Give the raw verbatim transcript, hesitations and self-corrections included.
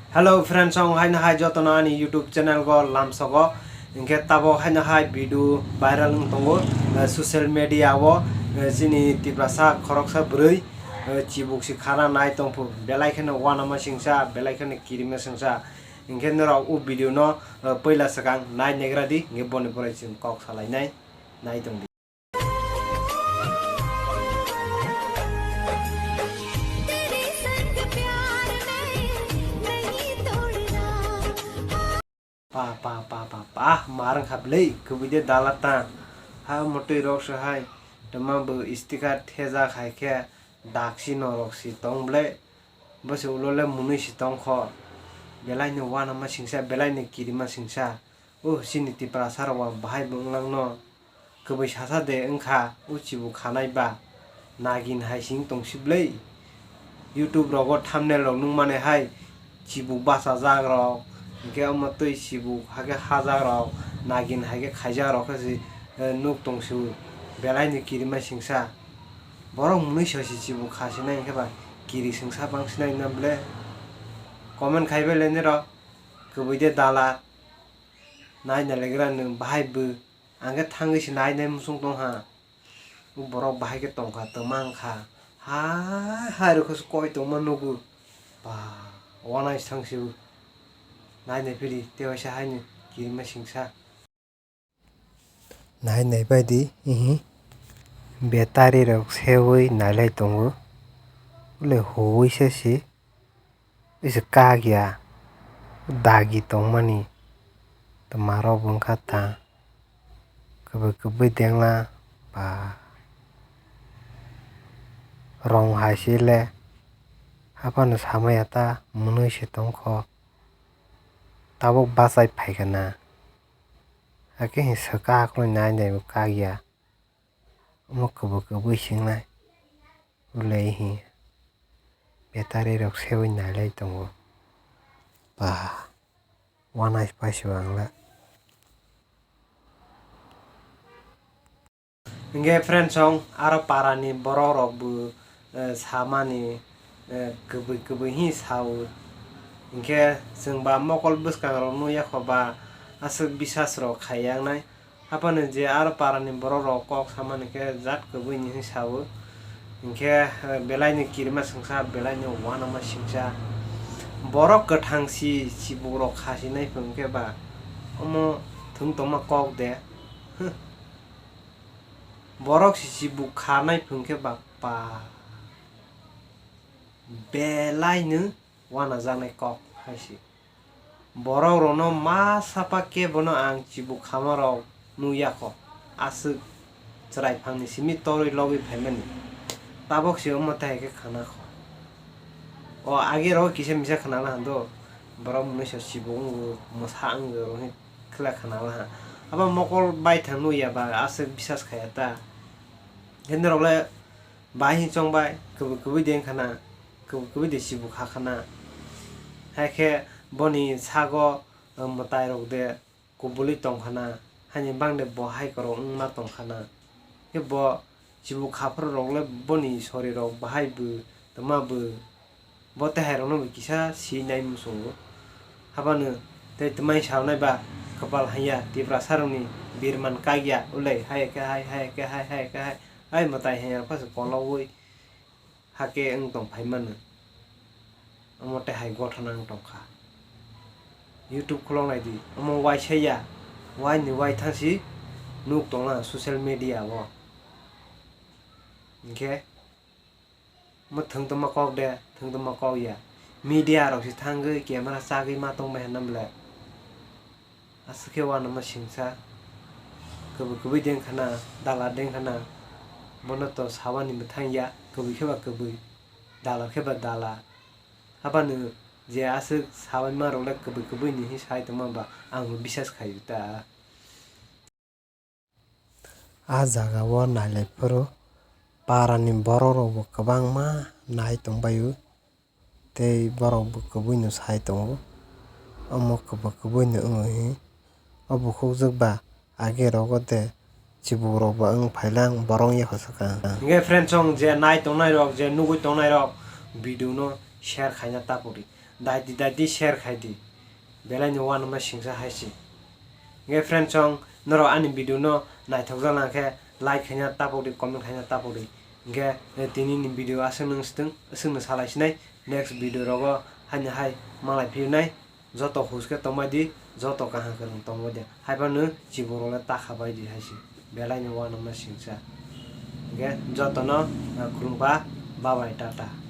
Hello friends, ang haino hai jotono ani YouTube channel go lamsogo. Hinkhe tabok haino hai video viral wng tongo, eh, social media o, eh, chini Tiprasa khoroksa bwrwi, eh, chibuk si khana nai tongphu, belai kheno uanama singsa, belai kheno kirima singsa. Hinkhe norok o video no, eh, puila swkang nai negra di, hinkhe boni pore chwng kok salainai, nai tong di. Pa, pa, pa, pa, pa, mar wngkha bwlwi, kwbwi de dala ta. Ha, mwtwi rok se hai, tama bo sticker thejak hai khe, dak si norok si tong bwlwi. Bo se ulo le mwnwi si tong kho. Belai no uanama singsa, belai no kirima singsa. O, chini Tiprasa rok bahai bo wnglang no. Kwbwi sasa de wngkha o chibuk khanai ba nagin hai sing tong si bwlwi. YouTube rogo thumbnail rok nukmani hai chibuk bachajak rok, hinkhe omo twi chibuk hakhe hajak rok, nagin hai khe khaijak rok khe se, eh, nuk tong si o. Belai ni kirima singsa. Borok mwnwi so si chibuk kha sinai hinkhe ba kiri singsa bang sinai na bwle. Comment khai bai le nirok kwbwi de dala. Nai nalegra nwng bahai bw. Ang khe thangwi se nai nai muchung tong ha. O borok bahai khe tong kha, twma wng kha. Hai, hai rwkhe se koi tongma nugo. Ba, uanai se thang se o. Nai nai phiri, tei waisa haino kirima singsa. Nai nai bai di, ihi. Battery rok seui nai lai tongo. Ule huui se se. Ise kak ya, dagi tongmani, twmarok bo wngkha ta, kwbwi kwbwi dengla, ba, rong hai se le, haphano samaya ta, mwnwi se tongkho, tabuk bachai phaikha na, hakhe swkak nai nai bo kak ya. Omo kwbwi kwbwi se wngnai. Ulei hi. Battery rok seui nai lai tongo. Ba. Uanai pai se ang le. Hinkhe friends, song aro para ni borok rok bo, eh, samani, eh, kwbwi kwbwi hi sao. Hinkhe chwng ba mokol bwskang rok nukya kho ba aswk bisas rok khai ya wngnai. Haphano je aro para ni borok rok kok samani khe jat kwbwi ni hwnwi sao, hinkhe, eh, belai ni kirima singsa, belai ni uanama singsa. Borok kwthang si chibuk rok kha si nai phung khe ba omo thwng tongma kok de. Borok si chibuk kha nai phung khe ba pa belai no uanajaknai kok hai se. Borok rokno ma sapa khe bono ang chibuk khama rok nukya kho. Aswk chwrai phangni simi torwi logwi phaimani. Tabok se omo tei hai khe khana kho. O age rok kisa misa khana la hando. Borok mwnwi se chibuk wngo, mwsa wngo, rokni khwla khana la ha. Abo mokol baithang nukya ba aswk bisas khaya ta. Hindurok le Bahai hwnwi chong bai, kwbwi kwbwi de wngkha na, kwbwi kwbwi de chibuk kha kha na. Hai khe boni sago, uh, mwtai rok de kubulwi tong kha na, haini bang de bo hai kwrwng wngma tong kha na. Khe bo chibuk kha phuru rok le boni sori rok bahai bw twma bw. Bo tei hai rokno bo kisa si nai muchungo. Habano tei twmai sa nai ba kwpal haiya Tiprasa rokni birman kagya ulei hai khe hai, hai khe hai, hai khe hai. Ai mwtai hai rok phasa kologwi hakhe wng tong phai mano. Omo tei hai gothona wng tong kha. YouTube khulok nai di, omo waisa ya, waini waithang si nuk tong la social media o. Hinkhe Mo thwng tongma kok de, thwng tongma kok ya. Media rok se thangwi camera chagwi ma tong bai hwnna bwle. Aswk khe uanama singsa. Kwbwi kwbwi de wngkha na, dala de wngkha na. Bono to sabani mwthang ya, kwbwi khe ba kwbwi, dala khe ba dala. Haphano je aswk sabaima rok le kwbwi kwbwi ni hinwi sai tongma ba ang bo bisas khai ta. A jaga o nailai phuru para ni borok rok bo kwbangma nai tong bai o, tei borok bo kwbui no sai tongo. Omo kwbui kwbui no wngwi o bukhukjwk ba age rogo de chibuk rok ba wng phai lang borok yakho swkang. Hingke friends, chwng je nai tongnai rok, je nugui tongnai rok, video no share khaina ta puri. daidi daidi share khai di, belai ni uanama singsa hai se. Hingke friends song, norok ani video no naithok jak nang khe like khaina tapok di, comment khaina tapok di. Hingke, eh, tini ni video aswk nung swtwng, aswk no salai sinai, next video rogo haino hai malai phirnai. Joto huske tongbai di, joto kaham kwrwng tongbai di. Haiphano chiborok le takha bai di hai se. Belai ni uanama singsa. Hingke jotono, eh, khulumkha, bye bye, tata.